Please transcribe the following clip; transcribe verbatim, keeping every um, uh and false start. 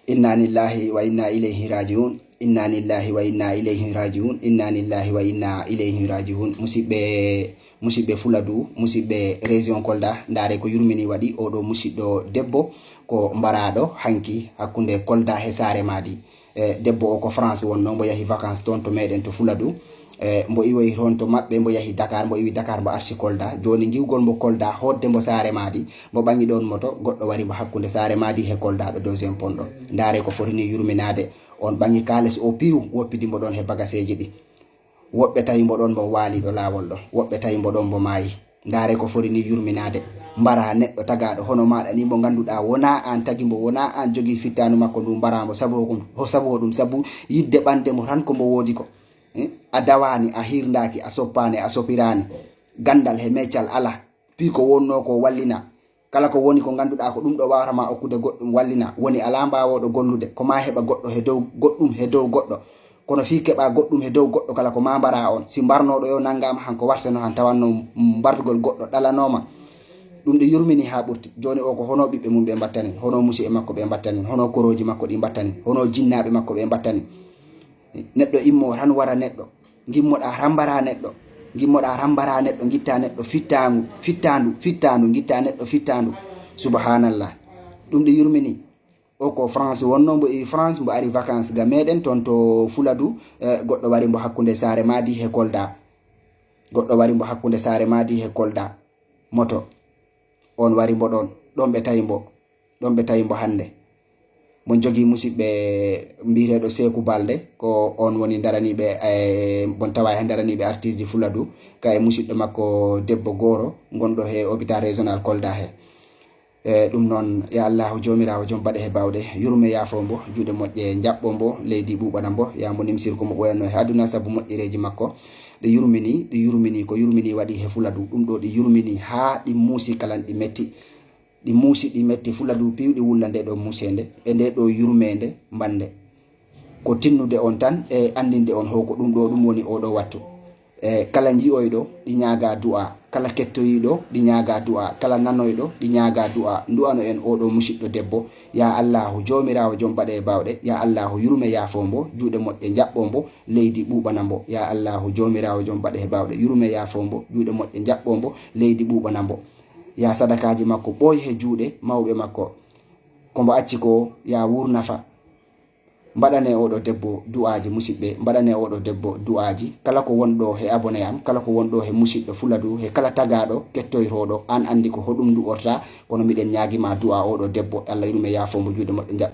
Inna lillahi wa inna ilayhi rajiun. Inna lillahi wa inna ilayhi rajiun. Inna lillahi wa inna ilayhi rajiun. Musidɓe, musidɓe Fuladu, musidɓe région Kolda, ndaare ko yurmini waɗi oɗo musidɗo debbo ko mbaraɗo hanki hakkunde Kolda he saare maadi. E, debbo o ko France wonno, mbo yahi vacances toon to meɗen to Fuladu. E, mbo iwoyi toon to maɓɓe, mbo yahi Dakar, mbo iwi Dakar, mbo arti Kolda. Jooni ngiwgol mbo Kolda, hootde mbo saare maadi, mbo ɓaŋi ɗoon moto, goɗɗo wari mbo hakkunde saare maadi he Kolda ɗo deuxième pont ɗo. Ndaare ko foti ni yurminaade. On ɓaŋi kaalis o piiw, woppidi mbo ɗoon he bagaseeji ɗi. Woɓɓe tawi mbo ɗoon mbo waali ɗo laawol ɗo. Woɓɓe tawi mbo ɗoon mbo maayi. Ndaare ko foti ni yurminaade. Mbara neɗɗo tagaaɗo hono maaɗa ni, mbo ngannduɗaa wonaa aan tagi mbo, wonaa aan jogii fittaandu makko ndu, mbara mbo. Sabu ko, ho sabu ɗum? Sabu yiɗde ɓande mbo tan ko mbo woodi ko. Eh? A dawaani, a hirndaaki, a soppaani, a sopiraani. Ganndal he meccal alaa. Piiko wonnoo ko wallina. Kala ko woni ko ngannduɗaa ko ɗum ɗo waawata ma okkude goɗɗum wallina. Woni alaa mbaawooɗo gollude. Ko ma heɓa goɗɗo he dow goɗɗum he dow goɗɗo. Kono fii keɓa goɗɗum he dow goɗɗo kala ko ma mbara on. Si mbarnooɗo yo nanngaama han ko warteno han tawanno mbartugol goɗɗo ɗalanooma. Ɗum ɗi yurmini haa ɓurti. Jooni o ko hono ɓiɓɓe mum ɓe mbattani. Hono musiɓɓe makko ɓe mbattani. Hono korooji makko ɗi mbattani. Hono jinnaaɓe makko ɓe mbattani. Neɗɗo immoo tan wara neɗɗo. Ngimmoɗaa tan mbara neɗɗo. Ngimmoɗaa tan mbara neɗɗo, ngitta neɗɗo fittaangu, fittaandu, fittaandu, ngitta neɗɗo fittaandu. Subhanallah. Ɗum ɗi yurmini. O ko France wonno, mbo iwi France, mbo ari vacances ga meɗen toon to Fuladu. E, goɗɗo wari mbo hakkunde saare maadi he Kolda. Goɗɗo wari mbo hakkunde saare maadi he Kolda. Moto. On wari mbo ɗoon. Ɗoon ɓe tawi mbo. Ɗoon ɓe tawi mbo hannde. Mon jogii musiɓɓe mbiyeteeɗo Seeku Balde, ko on woni daraniiɓe, e, mon tawa heen daraniiɓe artiste ji Fuladu, ka e musiɗɗo makko debbo Gooro, ngonɗo he hôpital régional Kolda he. E, ɗum noon, ya Allahu Joomiraawo joom baɗe he baawɗe, yurme yaafo mbo, juuɗe moƴƴe njaɓɓo mbo, leydi ɓuuɓana mbo, ya mbo nimsir ko mbo ɓooyatno he aduna sabu moƴƴereeji makko. Ɗi yurmini, ɗi yurmini, ko yurmini waɗi he Fuladu, ɗum ɗo ɗi yurmini haa ɗi muusi kalan ɗi metti. Ɗi muusi, ɗi metti, Fuladu piiw, ɗi wulla nde ɗo muuseende e nde ɗo yurmeende mbannde. Ko tinnude on tan e anndinde on ho ko ɗum ɗo ɗum woni oɗo wattu. E kala nji'oyɗo, ɗi ñaaga du'a. Kala kettoyiiɗo, ɗi ñaaga du'a. Kala nanoyɗo, ɗi ñaaga du'a. Ndu'ano en oɗo musiɗɗo debbo. Ya Allahu, Joomiraawo joom baɗe e baawɗe. Ya Allahu, yurme yaafo mbo, juuɗe moƴƴe njaɓɓo mbo, leydi ɓuuɓana mbo. Ya Allahu, Joomiraawo joom baɗe e baawɗe. Yurme yaafo mbo, juuɗe moƴƴe njaɓɓo mbo, leydi ɓuuɓana mbo. Ya sadakaaji makko ɓooy he juuɗe mawɓe makko. Ko mbo acci ko, ya wuur nafa. Mbaɗane oɗo debbo du'aaji, musiɓɓe. Mbaɗane oɗo debbo du'aaji. Kala ko wonɗo he abonné am, kala ko wonɗo he musiɗɗo Fuladu, he kala tagaaɗo kettoytooɗo, aan anndi ko hoɗum du'orta, kono miɗen ñaagi ma du'a oɗo debbo. Allah yurme yaafo mbo, juuɗe moƴƴe njaɓ.